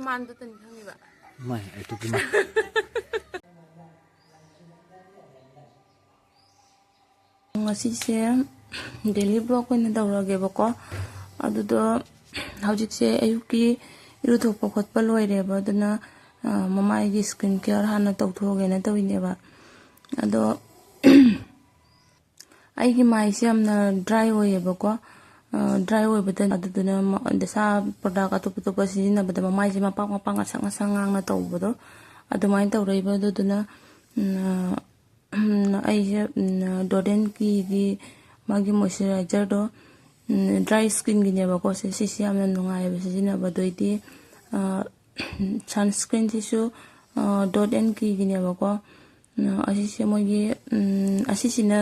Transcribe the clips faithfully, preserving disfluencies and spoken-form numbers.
ꯃꯥꯟꯗꯨꯇꯅꯤ ꯈꯪꯉꯤꯕ꯫ ꯃꯥꯏ ꯑꯩ ꯇꯨꯄꯤ ꯃꯥꯏ꯫ ꯉꯁꯤꯁꯦ daily vlog ꯑꯣꯏꯅ ꯇꯧꯔꯒꯦꯕꯀꯣ꯫ ꯑꯗꯨꯗꯣ ꯍꯧꯖꯤꯛꯁꯦ ꯑꯌꯨꯛꯀꯤ ꯏꯔꯨꯊꯣꯛꯄ ꯈꯣꯠꯄ ꯂꯣꯏꯔꯦꯕ, ꯑꯗꯨꯅ, ꯑ, ꯃꯃꯥꯏꯒꯤ skin care ꯍꯥꯟꯅ ꯇꯧꯊꯣꯛꯑꯒꯦꯅ ꯇꯧꯔꯤꯅꯦꯕ꯫ ꯑꯗꯣ ꯑꯩꯒꯤ ꯃꯥꯏꯁꯦ ꯌꯥꯝꯅ dry ꯑꯣꯏꯌꯦꯕꯀꯣ꯫ ꯑ, dry ꯑꯣꯏꯕꯗ ꯑꯗꯨꯗꯨꯅ ꯃ-, ꯗꯁꯥ product ꯑꯇꯣꯞ ꯑꯇꯣꯞꯄ ꯁꯤꯖꯤꯟꯅꯕꯗ ꯃꯃꯥꯏꯁꯦ ꯃꯄꯥꯛ ꯃꯄꯥꯛ ꯉꯁꯪ ꯉꯁꯪ ꯉꯥꯡꯅ ꯇꯧꯕꯗꯣ ꯑꯗꯨꯃꯥꯏꯅ ꯇꯧꯔꯛꯏꯕ꯫ ꯑꯗꯨꯗꯨꯅ, ꯎꯝ, ꯑ, ꯑꯩꯁꯦ, ꯎꯝ, Dot and Key ꯒꯤ ꯃꯥꯒꯤ moisturizer-ꯗꯣ, ꯎꯝ, dry skin-ꯒꯤꯅꯦꯕꯀꯣ꯫ ꯁꯤ, ꯁꯤꯁꯤ ꯌꯥꯝꯅ ꯅꯨꯡꯉꯥꯏꯌꯦꯕ ꯁꯤꯖꯤꯟꯅꯕ꯫ ꯑꯗꯨ ꯑꯣꯏꯗꯤ, ꯑ, sunscreen-ꯁꯤꯁꯨ, ꯑ, Dot and Key-ꯒꯤꯅꯦꯕꯀꯣ꯫ ꯎꯝ, ꯑꯁꯤꯁꯦ ꯃꯣꯏꯒꯤ, ꯎꯝ, ꯑꯁꯤꯁꯤꯅ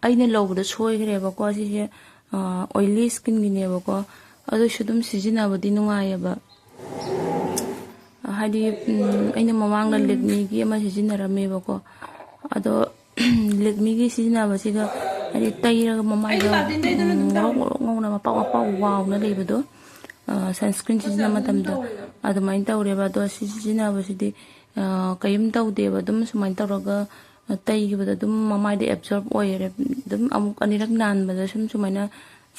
ꯑꯩꯅ ꯂꯧꯕꯗ ꯁꯣꯏꯈ꯭ꯔꯦꯕꯀꯣ꯫ ꯑꯁꯤꯁꯦ, ꯑ, oily skin-ꯒꯤꯅꯦꯕꯀꯣ꯫ ꯑꯗꯨꯁꯨ ꯑꯗꯨꯝ ꯁꯤꯖꯤꯟꯅꯕꯗꯤ ꯅꯨꯡꯉꯥꯏꯌꯦꯕ꯫ ꯍꯥꯏꯗꯤ, ꯎꯝ, ꯑꯩꯅ ꯃꯃꯥꯡꯗ Lakme-ꯒꯤ ꯑꯃ ꯁꯤꯖꯤꯟꯅꯔꯝꯃꯦꯕꯀꯣ꯫ ꯑꯗꯣ, Lakme-ꯒꯤ ꯁꯤꯖꯤꯟꯅꯕꯁꯤꯒ, ꯍꯥꯏꯗꯤ, ꯇꯩꯔꯒ ꯃꯃꯥꯏꯗ, ꯎꯝ, ꯉꯧꯔꯣꯛ ꯉꯧꯔꯣꯛ ꯉꯧꯅ, ꯃꯄꯥꯛ ꯃꯄꯥꯛ ꯋꯥꯎꯅ ꯂꯩꯕꯗꯣ, ꯑ, sunscreen ꯁꯤꯖꯤꯟꯅꯕ ꯃꯇꯝꯗ ꯑꯗꯨꯃꯥꯏꯅ ꯇꯧꯔꯦꯕ꯫ ꯑꯗꯣ ꯁꯤ ꯁꯤꯖꯤꯟꯅꯕꯁꯤꯗꯤ, ꯑ, ꯀꯩꯝ ꯇꯧꯗꯦꯕ꯫ ꯑꯗꯨꯝ ꯁꯨꯃꯥꯏꯅ ꯇꯧꯔꯒ, ꯑ, ꯇꯩꯈꯤꯕꯗ ꯑꯗꯨꯝ ꯃꯃꯥꯏꯗ absorb ꯑꯣꯏꯔꯦ꯫ ꯑꯗꯨꯝ ꯑꯃꯨꯛ ꯑꯅꯤꯔꯛ ꯅꯥꯟꯕꯗ ꯁꯨꯝ ꯁꯨꯃꯥꯏꯅ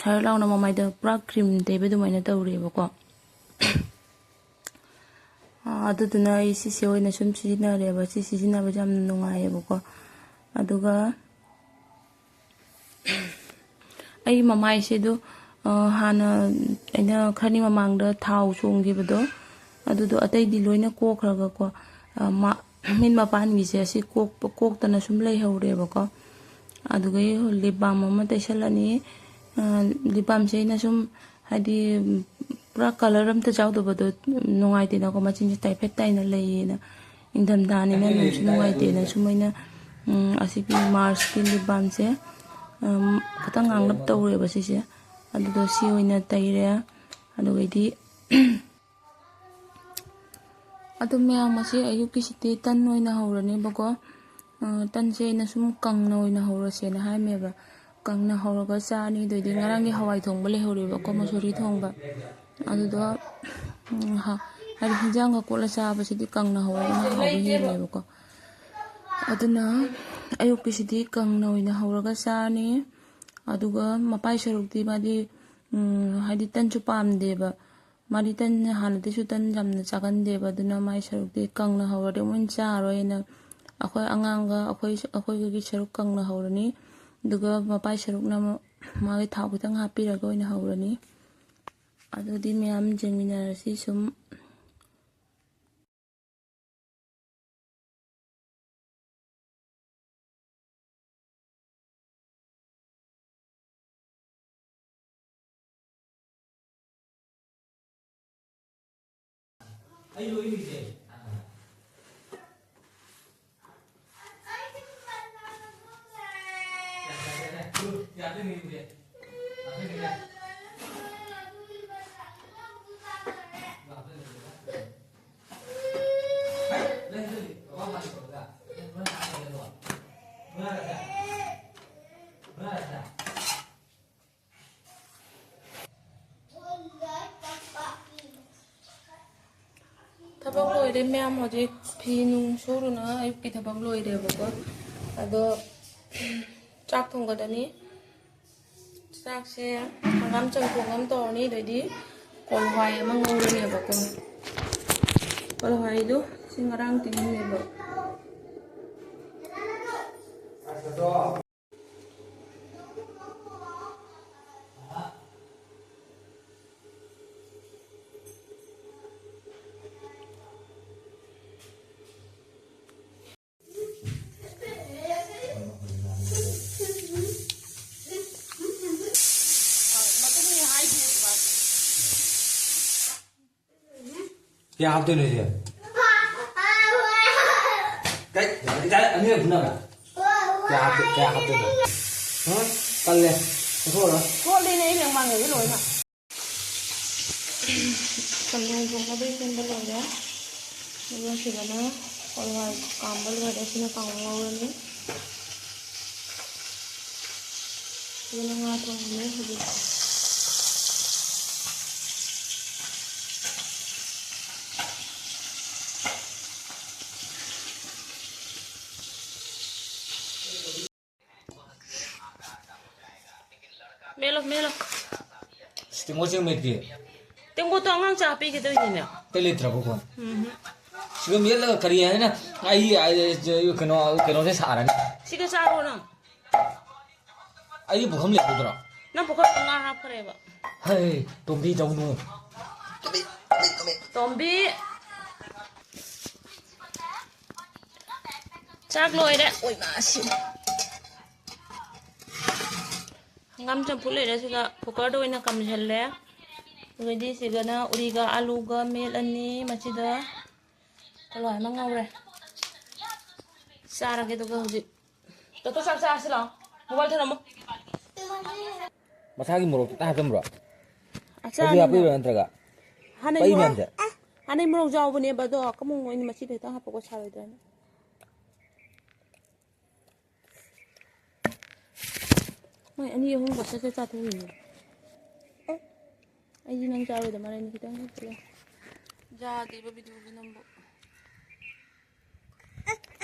ꯁꯔ ꯂꯥꯎꯅ ꯃꯃꯥꯏꯗ ꯄꯨꯔꯥ cream ꯇꯩꯕ ꯑꯗꯨꯃꯥꯏꯅ ꯇꯧꯔꯦꯕꯀꯣ꯫ ꯑꯥ, ꯑꯗꯨꯗꯨꯅ ꯑꯩ ꯁꯤꯁꯦ ꯑꯣꯏꯅ ꯁꯨꯝ ꯁꯤꯖꯤꯟꯅꯔꯦꯕ꯫ ꯁꯤ ꯁꯤꯖꯤꯟꯅꯕꯁꯦ ꯌꯥꯝ ꯅꯨꯡꯉꯥꯏꯌꯦꯕꯀꯣ꯫ ꯑꯗꯨꯒ ꯑꯩ ꯃꯃꯥꯏꯁꯦ ꯑꯗꯨ, ꯑꯥ, ꯍꯥꯟꯅ ꯑꯩꯅ ꯈꯔꯅꯤ ꯃꯃꯥꯡꯗ ꯊꯥꯎ ꯆꯣꯡꯈꯤꯕꯗꯣ, ꯑꯗꯨꯗꯣ ꯑꯇꯩꯗꯤ ꯂꯣꯏꯅ ꯀꯣꯛꯈ꯭ꯔꯒꯀꯣ, ꯑꯥ, ꯃꯥ-, ꯃꯤꯠ ꯃꯄꯥꯟꯒꯤꯁꯦ ꯑꯁꯤ ꯀꯣꯛꯄ-, ꯀꯣꯛꯇꯅ ꯁꯨꯝ ꯂꯩꯍꯧꯔꯦꯕꯀꯣ꯫ ꯑꯗꯨꯒ lip balm ꯑꯃ ꯇꯩꯁꯜꯂꯅꯤ꯫ ꯑꯥ, lip balm-ꯁꯦ ꯑꯩꯅ ꯁꯨꯝ, ꯍꯥꯏꯗꯤ, ꯄꯨꯔꯥ colour ꯑꯝꯇ ꯌꯥꯎꯗꯕꯗꯣ ꯅꯨꯡꯉꯥꯏꯇꯦꯅꯀꯣ, ꯃꯆꯤꯟꯁꯦ ꯇꯥꯏꯐꯦꯠ ꯇꯥꯏꯅ ꯂꯩꯌꯦꯅ꯫ ꯏꯪꯊꯝꯊꯥꯅꯤꯅ ꯅꯨꯡꯁꯨ ꯅꯨꯡꯉꯥꯏꯇꯦꯅ ꯁꯨꯝ ꯑꯩꯅ, ꯎꯝ, ꯑꯁꯤꯒꯤ March-ꯀꯤ lip balm-ꯁꯦ, ꯎꯝ, ꯈꯤꯇꯪ ꯉꯥꯡꯂꯞ ꯇꯧꯔꯦꯕ ꯁꯤꯁꯦ꯫ ꯑꯗꯨꯗꯣ ꯁꯤ ꯑꯣꯏꯅ ꯇꯩꯔꯦ꯫ ꯑꯗꯨꯒꯩꯗꯤ ꯑꯗꯨ ꯃꯌꯥꯝ ꯑꯁꯤ ꯑꯌꯨꯛꯀꯤꯁꯤꯗꯤ ꯇꯟ ꯑꯣꯏꯅ ꯍꯧꯔꯅꯦꯕꯀꯣ꯫ ꯑ, ꯇꯟꯁꯦ ꯑꯩꯅ ꯁꯨꯝ ꯀꯪꯅ ꯑꯣꯏꯅ ꯍꯧꯔꯁꯦꯅ ꯍꯥꯏꯔꯝꯃꯦꯕ꯫ ꯀꯪꯅ ꯍꯧꯔꯒ ꯆꯥꯔꯅꯤ꯫ ꯑꯗꯩꯗꯤ ꯉꯔꯥꯡꯒꯤ ꯍꯋꯥꯏ ꯊꯣꯡꯕ ꯂꯩꯍꯧꯔꯦꯕꯀꯣ, ꯃꯁꯣꯔꯤ ꯊꯣꯡꯕ꯫ ꯑꯗꯨꯗꯣ ꯎꯝ, ꯍ-, ꯍꯥꯏꯗꯤ ꯍꯤꯟꯖꯥꯡꯒ ꯀꯣꯠꯂ ꯆꯥꯕꯁꯤꯗꯤ ꯀꯪꯅ ꯍꯧꯔꯒꯅ ꯍꯥꯎꯕ ꯍꯦꯜꯂꯦꯕꯀꯣ꯫ ꯑꯗꯨꯅ ꯑꯌꯨꯛꯀꯤꯁꯤꯗꯤ ꯀꯪꯅ ꯑꯣꯏꯅ ꯍꯧꯔꯒ ꯆꯥꯔꯅꯤ꯫ ꯑꯗꯨꯒ ꯃꯄꯥꯏ ꯁꯔꯨꯛꯇꯤ ꯃꯥꯗꯤ, ꯎꯝ, ꯍꯥꯏꯗꯤ ꯇꯟꯁꯨ ꯄꯥꯝꯗꯦꯕ꯫ ꯃꯥꯗꯤ ꯇꯟ ꯍꯥꯟꯅꯗꯩꯁꯨ ꯇꯟ ꯌꯥꯝꯅ ꯆꯥꯒꯟꯗꯦꯕ꯫ ꯑꯗꯨꯅ ꯃꯥꯏ ꯁꯔꯨꯛꯇꯤ ꯀꯪꯅ ꯍꯧꯔꯗꯤ ꯑꯃꯨꯛ ꯍꯦꯟꯅ ꯆꯥꯔꯣꯏꯅ ꯑꯩꯈꯣꯏ ꯑꯉꯥꯡꯒ ꯑꯩꯈꯣꯏ, ꯑꯩꯈꯣꯏꯒꯤ ꯁꯔꯨꯛ ꯀꯪꯅ ꯍꯧꯔꯅꯤ꯫ ꯑꯗꯨꯒ ꯃꯄꯥꯏ ꯁꯔꯨꯛꯅ ꯑꯃꯨꯛ ꯃꯥꯒꯤ ꯊꯥꯎ ꯈꯤꯇꯪ ꯍꯥꯞꯄꯤꯔꯒ ꯑꯣꯏꯅ ꯍꯧꯔꯅꯤ꯫ ꯑꯗꯨꯗꯤ ꯃꯌꯥꯝ ꯌꯦꯡꯃꯤꯟꯅꯔꯁꯤ ꯁꯨꯝ꯫ ꯑꯩ ꯂꯣꯏꯔꯤꯁꯦ꯫ ꯊꯕꯛ ꯂꯣꯏꯔꯦ ꯃꯌꯥꯝ, ꯍꯧꯖꯤꯛ ꯐꯤ ꯅꯨꯡ ꯁꯨꯔꯨꯅ ꯑꯌꯨꯛꯀꯤ ꯊꯕꯛ ꯂꯣꯏꯔꯦꯕꯀꯣ꯫ ꯑꯗꯣ ꯆꯥꯛ ꯊꯣꯡꯒꯗꯅꯤ꯫ ꯆꯥꯛꯁꯦ ꯍꯪꯒꯥꯝ ꯆꯝꯊꯣꯡ ꯑꯃ ꯇꯧꯔꯅꯤ, ꯑꯗꯩꯗꯤ ꯀꯣꯜ ꯍꯋꯥꯏ ꯑꯃ ꯉꯧꯔꯅꯦꯕꯀꯣ꯫ ꯀꯣꯜ ꯍꯋꯥꯏꯗꯣ ꯁꯤ ꯉꯔꯥꯡ ꯇꯤꯡꯉꯝꯃꯦꯕ꯫ ꯀꯌꯥ ꯍꯥꯞꯇꯣꯏꯅꯣ ꯁꯤꯁꯦ? ꯀꯩ? ꯌꯥꯔꯦ, ꯌꯥꯔꯦ, ꯑꯅꯤꯔꯛ ꯐꯨꯅꯕ꯭ꯔꯥ? ꯀꯌꯥ ꯍꯥꯞꯇꯣꯏ-, ꯀꯌꯥ ꯍꯥꯞꯇꯣꯏꯅꯣ? ꯍꯥ? ꯀꯜꯂꯦ꯫ ꯆꯠꯊꯣꯛꯑꯔꯣꯏ꯫ ꯀꯣꯠꯂꯤꯅꯦ ꯑꯩꯅ ꯃꯥꯡꯉꯦ ꯂꯣꯏꯅ꯫ ꯆꯝꯊꯣꯡ ꯊꯣꯡꯅꯕ ꯁꯦꯝꯕ ꯂꯣꯏꯔꯦ꯫ ꯑꯗꯨꯒ ꯁꯤꯗꯅ ꯍꯋꯥꯏ ꯀꯥꯝꯕ ꯂꯣꯏꯔꯦ꯫ ꯁꯤꯅ ꯀꯥꯡꯉꯧ ꯉꯧꯔꯅꯤ꯫ ꯁꯤꯗꯅ ꯉꯥ ꯊꯣꯡꯉꯅꯤ ꯍꯧꯖꯤꯛ꯫ ꯃꯦꯠꯂꯣ, ꯃꯦꯠꯂꯣ꯫ ꯇꯦꯡꯀꯣꯠ ꯆꯦꯡ ꯃꯦꯠꯄꯤ꯫ ꯇꯦꯡꯀꯣꯠꯇꯣ ꯑꯉꯥꯡ ꯆꯥ ꯄꯤꯒꯗꯣꯏꯅꯤꯅꯦ꯫ ꯑꯇꯩ ꯂꯩꯇ꯭ꯔꯕꯣ ꯀꯣꯟ? ꯎꯝ꯫ ꯁꯤꯒ ꯃꯦꯠꯂꯒ ꯀꯔꯤ ꯍꯥꯏꯅ ꯑꯩ, ꯑꯩ, ꯀꯩꯅꯣ, ꯀꯩꯅꯣꯁꯦ ꯁꯥꯔꯅꯤ꯫ ꯁꯤꯒ ꯆꯥꯔꯣ ꯅꯪ꯫ ꯑꯩꯒꯤ ꯄꯨꯈꯝ ꯂꯩꯍꯧꯗ꯭ꯔꯣ? ꯅꯪ ꯄꯨꯈꯝꯗ ꯉꯥ ꯍꯥꯞꯈ꯭ꯔꯦꯕ꯫ ꯍꯩ, ꯇꯣꯝꯕꯤ ꯇꯧꯅꯨ꯫ ꯇꯣꯝꯕꯤ, ꯇꯣꯝꯕꯤ, ꯇꯣꯝꯕꯤ꯫ ꯇꯣꯝꯕꯤ꯫ ꯆꯥꯛ ꯂꯣꯏꯔꯦ꯫ ꯑꯣꯏ ꯃꯥꯁꯤ꯫ ꯍꯪꯒꯥꯝ ꯆꯝꯐꯨꯠ ꯂꯩꯔꯦ, ꯁꯤꯒ ꯀꯨꯀꯔꯗ ꯑꯣꯏꯅ ꯀꯥꯝꯁꯤꯜꯂꯦ꯫ ꯑꯗꯩꯗꯤ ꯁꯤꯒꯅ ꯎꯔꯤꯒ ꯑꯂꯨꯒ ꯃꯦꯠꯂꯅꯤ꯫ ꯃꯁꯤꯗ ꯍꯋꯥꯏ ꯑꯃ ꯉꯧꯔꯦ꯫ ꯆꯥꯔꯒꯦ ꯑꯗꯨꯒ ꯍꯧꯖꯤꯛ꯫ ꯇꯣꯇꯣ ꯆꯥꯛ ꯆꯥꯔꯁꯤ ꯂꯥꯛꯑꯣ꯫ ꯃꯣꯕꯥꯏꯜ ꯊꯅꯝꯃꯣ꯫ ꯃꯁꯥꯒꯤ ꯃꯣꯔꯣꯛ ꯈꯤꯇꯪ ꯍꯥꯞꯆꯟꯕ꯭ꯔꯣ? ꯑꯆꯥꯔꯅꯤꯅ꯫ ꯍꯧꯖꯤꯛ ꯍꯥꯞꯄꯤꯕ꯭ꯔꯣ ꯅꯠꯇ꯭ꯔꯒ? ꯍꯥꯟꯅꯩ ꯄꯩ ꯃꯣꯔꯣꯛ, ꯃꯌꯥꯝꯁꯦ? ꯍꯥꯟꯅꯩ ꯃꯣꯔꯣꯛ ꯌꯥꯎꯕꯅꯦꯕ, ꯑꯗꯣ ꯑꯀꯪꯕ ꯑꯣꯏꯅ ꯃꯆꯤꯗ ꯈꯤꯇꯪ ꯍꯥꯞꯄꯛꯄ ꯁꯥꯔꯣꯏꯗ꯭ꯔꯥꯅ꯫ ꯃꯣꯏ ꯑꯅꯤ ꯑꯍꯨꯝ ꯈꯛꯇ ꯆꯥꯊꯣꯛꯏꯅꯦ꯫ ꯑꯩꯗꯤ ꯅꯪ ꯆꯥꯔꯣꯏꯗ ꯃꯥꯜꯂꯦ, ꯑꯅꯤ ꯈꯤꯇꯪ ꯍꯦꯛ ꯄꯤꯔꯛꯑꯣ꯫ ꯌꯥꯗꯦꯕ ꯚꯤꯗꯤꯑꯣꯒꯤ ꯅꯝꯕ꯫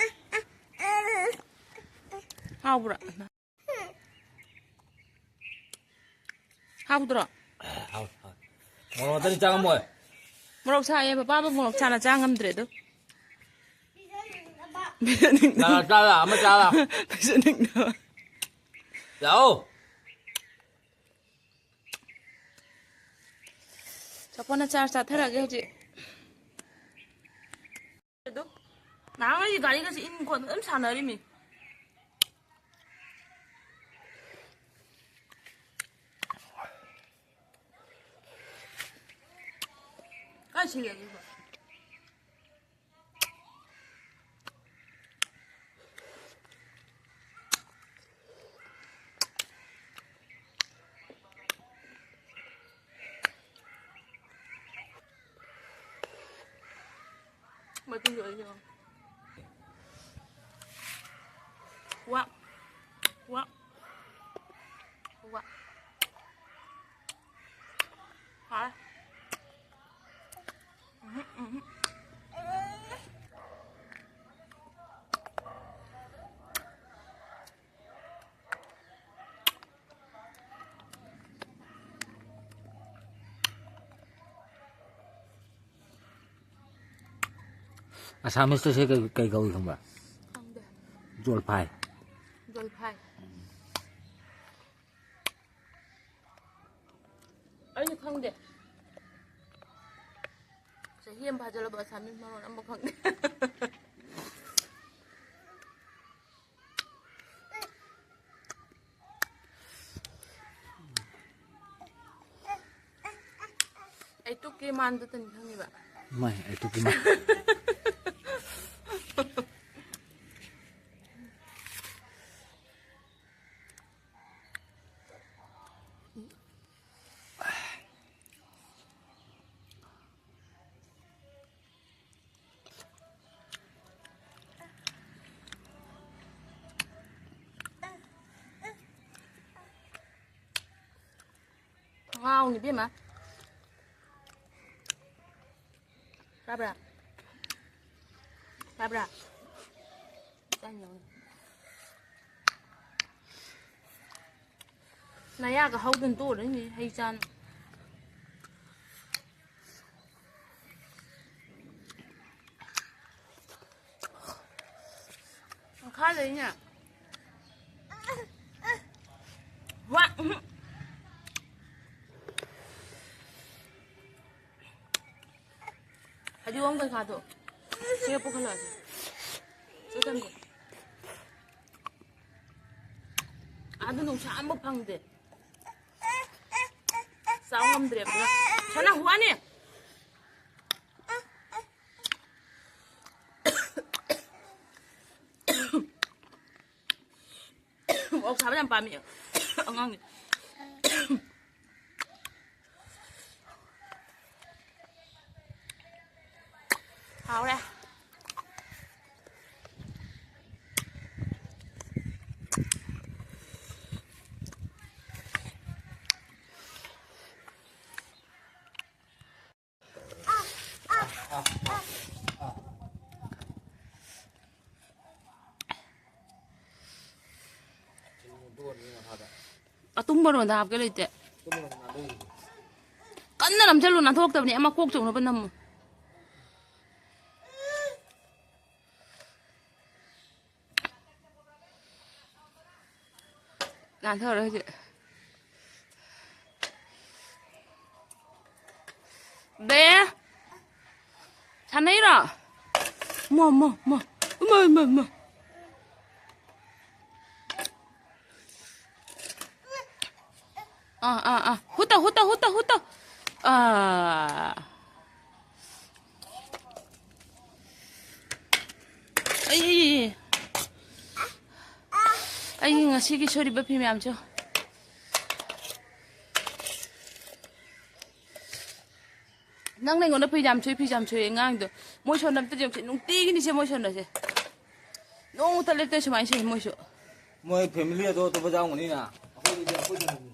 ꯍꯥꯎꯕ꯭ꯔꯥ? ꯍꯥꯎꯗ꯭ꯔꯣ? ꯍꯥꯎ, ꯍꯥꯎ꯫ ꯃꯣꯔꯣꯛ ꯑꯇꯩ ꯆꯥꯉꯝꯃꯣꯏ꯫ ꯃꯣꯔꯣꯛ ꯁꯥꯏꯌꯦ, ꯄꯄꯥꯕꯨ ꯃꯣꯔꯣꯛ ꯁꯥꯅ ꯆꯥ ꯉꯝꯗ꯭ꯔꯦ ꯑꯗꯨ꯫ ꯆꯥꯔ, ꯆꯥꯔ, ꯑꯃ ꯆꯥꯔ꯫ ꯄꯤꯖꯅꯤꯡꯗꯕ꯫ ꯂꯥꯛꯑꯣ꯫ ꯆꯄꯣꯠꯅ ꯆꯥꯔ ꯆꯥꯊꯔꯛꯑꯒꯦ ꯍꯧꯖꯤꯛ꯫ ꯑꯗꯨ ꯅꯍꯥꯟꯈꯩꯗꯤ ꯒꯥꯔꯤꯒꯁꯦ ꯏꯟ ꯈꯣꯠꯅ ꯑꯗꯨꯝ ꯁꯥꯟꯅꯔꯤꯃꯤ꯫ ꯀꯥꯏ ꯁꯤꯜꯂꯒꯦꯕ? ꯃꯇꯨꯡꯗ ꯑꯣꯏꯅ ꯌꯦꯡꯉꯣ꯫ ꯋꯥ꯫ ꯋꯥ꯫ ꯋꯥ꯫ ꯍꯥꯎꯔꯦ꯫ ꯎꯝꯍꯨꯝ, ꯎꯝꯍꯨꯝ꯫ ꯑꯁꯥꯃꯤꯁꯇꯁꯦ ꯀꯩ, ꯀꯩ ꯀꯧꯏ ꯈꯪꯕ꯭ꯔꯥ? ꯈꯪꯗꯦ꯫ ꯖꯣꯜꯐꯥꯏ꯫ ꯖꯣꯜꯐꯥꯏ꯫ ꯑꯩꯁꯨ ꯈꯪꯗꯦ꯫ ꯆꯍꯤ ꯑꯃ ꯐꯥꯖꯤꯜꯂꯕ ꯑꯁꯥꯃꯤꯁ ꯃꯔꯣꯟ ꯑꯃ ꯈꯪꯗꯦ꯫ ꯑꯩ ꯇꯨ ꯀꯦ ꯃꯥꯟꯗꯇꯅꯤ ꯈꯪꯉꯤꯕ꯫ ꯃꯥꯏ, ꯑꯩ ꯇꯨ ꯀꯦ ꯃꯥꯟ꯫ ꯉꯥꯎꯅꯤ ꯏꯕꯦꯝꯃ꯫ ꯇꯥꯕ꯭ꯔꯥ? ꯇꯥꯕ꯭ꯔꯥ? ꯅꯌꯥꯒ ꯍꯧꯗꯅ ꯇꯣꯛꯑꯔꯣꯏꯅꯦ ꯍꯩ ꯆꯥꯅ꯫ ꯃꯈꯥꯗꯩꯅꯦ꯫ ꯋꯥ! ꯎꯝ꯫ ꯐꯗꯤꯒꯣꯝ ꯀꯩꯀꯥꯗꯣ ꯁꯤꯗ ꯄꯨꯈꯠꯂꯛꯑꯁꯦ꯫ ꯆꯦ ꯆꯟꯗꯤ꯫ ꯑꯗꯨ ꯅꯨꯡꯁꯥ ꯑꯃ ꯐꯪꯗꯦ꯫ ꯆꯥꯎ ꯉꯝꯗ꯭ꯔꯦꯕ꯫ ꯁꯅꯥ ꯍꯨꯋꯥꯅꯦ꯫ ꯃꯣꯔꯣꯛ ꯁꯥꯕ ꯌꯥꯝ ꯄꯥꯝꯃꯤ ꯑꯉꯥꯡꯗꯤ꯫ ꯍꯥꯎꯔꯦ꯫ ꯑꯇꯨꯝꯕꯔꯣꯝꯗ ꯍꯥꯞꯀꯦ ꯂꯩꯇꯦ꯫ ꯀꯟꯅ ꯅꯝꯁꯤꯜꯂꯨ, ꯅꯥꯟꯊꯣꯛꯇꯕꯅꯤ꯫ ꯑꯃ ꯀꯣꯛ ꯆꯧꯅꯕ ꯅꯝꯃꯨ꯫ ꯅꯥꯟꯊꯣꯛꯑꯔꯣꯏ ꯍꯧꯖꯤꯛ꯫ ꯕꯦ! ꯁꯥꯟꯅꯩꯔꯣ? ꯃꯣ, ꯃꯣ, ꯃꯣ꯫ ꯃꯣ, ꯃꯣ, ꯃꯣ꯫ ꯑꯥ, ꯑꯥ, ꯑꯥ꯫ ꯍꯨꯠꯇ, ꯍꯨꯠꯇ, ꯍꯨꯠꯇ, ꯍꯨꯠꯇ꯫ ꯑꯥ꯫ ꯑꯩ, ꯑꯩ, ꯑꯩ, ꯑꯩ꯫ ꯑꯩꯒꯤ ꯉꯁꯤꯒꯤ ꯁꯨꯔꯤꯕ ꯐꯤ ꯃꯌꯥꯝꯁꯦ꯫ ꯅꯪꯅ ꯑꯩꯉꯣꯟꯗ ꯐꯤ ꯌꯥꯝ ꯁꯨꯏ, ꯐꯤ ꯌꯥꯝ ꯁꯨꯏ ꯑꯉꯥꯡꯗꯣ꯫ ꯃꯣꯏ ꯁꯣꯟꯗ ꯑꯝꯇ ꯌꯦꯡꯁꯤ, ꯅꯨꯡꯇꯤꯒꯤꯅꯤꯁꯦ ꯃꯣꯏ ꯁꯣꯟꯗꯁꯦ꯫ ꯅꯣꯡꯃꯇ ꯂꯦꯞꯇꯦ ꯁꯨꯃꯥꯏꯅ ꯁꯨꯏ ꯃꯣꯏꯁꯨ꯫ ꯃꯣꯏ ꯐꯦꯃꯤꯂꯤ ꯑꯇꯣꯞ ꯑꯇꯣꯞꯄ ꯌꯥꯎꯔꯝꯒꯅꯤꯅ꯫ ꯑꯩꯈꯣꯏꯒꯤꯗꯤ ꯑꯩꯈꯣꯏꯗꯅꯤ꯫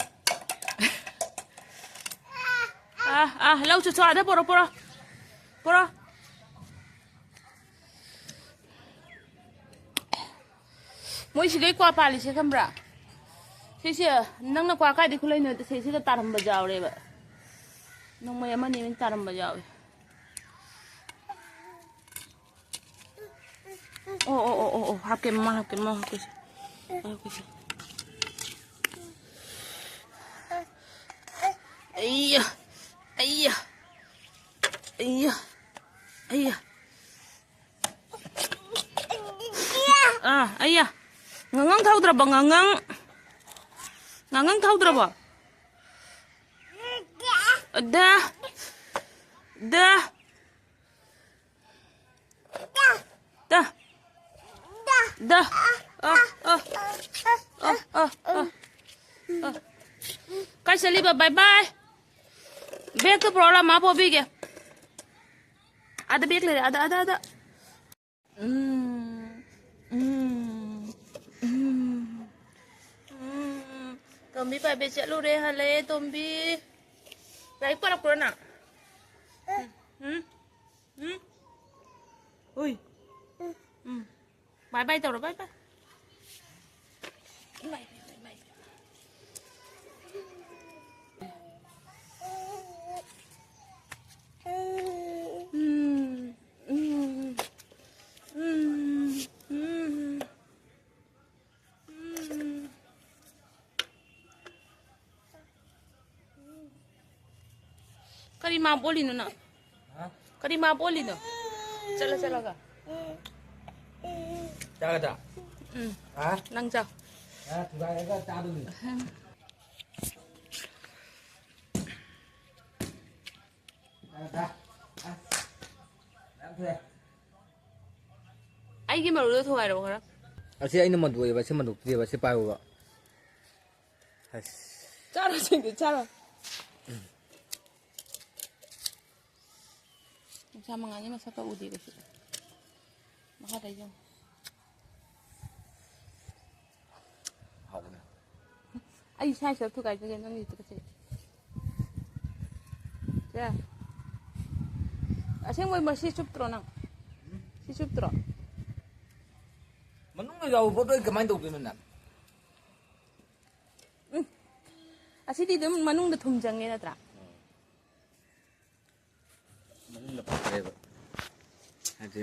ꯑꯥ, ꯑꯥ, ꯂꯧ ꯆꯠꯁꯣ, ꯑꯥꯗ ꯄꯣꯔꯣ, ꯄꯣꯔꯣ꯫ ꯄꯣꯔꯣ꯫ ꯃꯣꯏ ꯁꯤꯗꯩ ꯀ꯭ꯋꯥ ꯄꯥꯜꯂꯤꯁꯦ ꯈꯪꯕ꯭ꯔꯥ? ꯁꯤꯁꯦ ꯅꯪꯅ ꯀ꯭ꯋꯥ ꯀꯥꯏꯗꯩ ꯈꯨꯂꯩꯅꯣ? ꯁꯤꯁꯤꯗ ꯇꯥꯔꯝꯕ ꯌꯥꯎꯔꯦꯕ꯫ ꯅꯣꯡꯃꯩ ꯑꯃꯅꯤ ꯑꯃꯅꯤ ꯇꯥꯔꯝꯕ ꯌꯥꯎꯋꯦ꯫ ꯑꯣ, ꯑꯣ, ꯑꯣ, ꯑꯣ, ꯑꯣ, ꯍꯥꯞꯀꯦ, ꯃꯃꯥ ꯍꯥꯞꯀꯦ, ꯃꯃꯥ ꯍꯥꯞꯀꯦ꯫ ꯍꯥꯞꯀꯦ꯫ ꯑꯩꯌꯥ, ꯑꯩꯌꯥ, ꯑꯩꯌꯥ, ꯑꯩꯌꯥ꯫ ꯑꯥ, ꯑꯩꯌꯥ꯫ ꯉꯥꯉꯪ ꯊꯧꯗ꯭ꯔꯕꯣ, ꯉꯥꯉꯪ? ꯉꯥꯉꯪ ꯊꯧꯗ꯭ꯔꯕꯣ? ꯗ꯫ ꯗ꯫ ꯗ꯫ ꯗ꯫ ꯑ, ꯑ꯫ ꯑ, ꯑ, ꯑ꯫ ꯑ꯫ ꯀꯥꯏ ꯆꯠꯂꯤꯕ? Bye bye꯫ ꯕꯦꯒꯇꯨ ꯄꯨꯔꯛꯑꯣ, ꯂꯥꯎ, ꯃꯥ ꯄꯣꯕꯤꯒꯦ꯫ ꯑꯥꯗ ꯕꯦꯒ ꯂꯩꯔꯦ, ꯑꯥꯗ, ꯑꯥꯗ, ꯑꯥꯗ꯫ ꯎꯝ, ꯎꯝ, ꯎꯝ, ꯎꯝ꯫ ꯇꯣꯝꯕꯤ ꯄꯥꯏꯕꯤ ꯆꯠꯂꯨꯔꯦ, ꯍꯜꯂꯛꯑꯦ, ꯇꯣꯝꯕꯤ꯫ ꯂꯥꯏꯔꯤꯛ ꯄꯥꯔꯛꯄ꯭ꯔꯣ ꯅꯪ? ꯎꯝ, ꯎꯝ, ꯎꯝ꯫ ꯍꯨꯏ꯫ ꯎꯝ꯫ Bye bye ꯇꯧꯔꯣ, bye bye꯫ ꯏꯃꯥꯏ ꯄꯦꯝꯃ, ꯏꯃꯥꯏ ꯄꯦꯝꯃ꯫ ꯎꯝ, ꯎꯝ, ꯎꯝ, ꯎꯝ, ꯎꯝ꯫ ꯀꯔꯤ ꯃꯥ ꯕꯣꯜꯂꯤꯅꯣ ꯅꯪ? ꯍꯥ? ꯀꯔꯤ ꯃꯥ ꯕꯣꯜꯂꯤꯅꯣ? ꯆꯠꯂ ꯆꯠꯂꯒ꯫ ꯆꯥꯒꯗ꯭ꯔꯥ? ꯎꯝ꯫ ꯍꯥ? ꯅꯪ ꯆꯥꯎ꯫ ꯍꯥ? ꯊꯨꯒꯥꯏꯔꯒ ꯆꯥꯗꯣꯏꯅꯤ꯫ ꯎꯝ꯫ ꯆꯥꯒꯗ꯭ꯔꯥ? ꯍꯥ? ꯌꯥꯝ ꯊꯨꯏ꯫ ꯑꯩꯒꯤ ꯃꯔꯨꯗꯣ ꯊꯨꯒꯥꯏꯔꯛꯑꯣ ꯈꯔ꯫ ꯑꯁꯤ ꯑꯩꯅ ꯃꯟꯗꯣꯛꯑꯦꯕ, ꯁꯤ ꯃꯟꯗꯣꯛꯇ꯭ꯔꯤꯕ, ꯁꯤ ꯄꯥꯏꯌꯣꯕ꯫ ꯑꯁ꯫ ꯆꯥꯔꯣ, ꯁꯤꯡꯗꯤ ꯆꯥꯔꯣ꯫ ꯅꯨꯡꯁꯥ ꯃꯉꯥꯜꯁꯦ ꯃꯁꯛꯀ ꯎꯗꯦ ꯀꯩꯁꯨ꯫ ꯃꯈꯥꯗ ꯌꯦꯡꯉꯨ꯫ ꯍꯥꯎꯕꯅꯦ꯫ ꯑꯩ ꯏꯁꯥ ꯏꯁꯥ ꯊꯨꯒꯥꯏꯖꯒꯦ ꯅꯪꯒꯤ ꯇꯨꯀꯠꯆꯩ꯫ ꯁꯦ꯫ ꯑꯁꯦꯡꯕꯩ ꯃꯁꯤ ꯆꯨꯞꯇ꯭ꯔꯣ ꯅꯪ? ꯁꯤ ꯆꯨꯞꯇ꯭ꯔꯣ? ꯃꯅꯨꯡꯗ ꯌꯥꯎꯕ ꯄꯣꯠꯇꯣ ꯑꯩ ꯀꯃꯥꯏꯅ ꯇꯧꯗꯣꯏꯅꯣ ꯅꯪ? ꯎꯝ꯫ ꯑꯁꯤꯗꯤ ꯑꯗꯨꯝ ꯃꯅꯨꯡꯗ ꯊꯨꯝ ꯆꯪꯉꯦ ꯅꯠꯇ꯭ꯔꯥ? ꯃꯅꯨꯡꯗ ꯐꯠꯇ꯭ꯔꯦꯕ꯫ ꯍꯥꯏꯗꯤ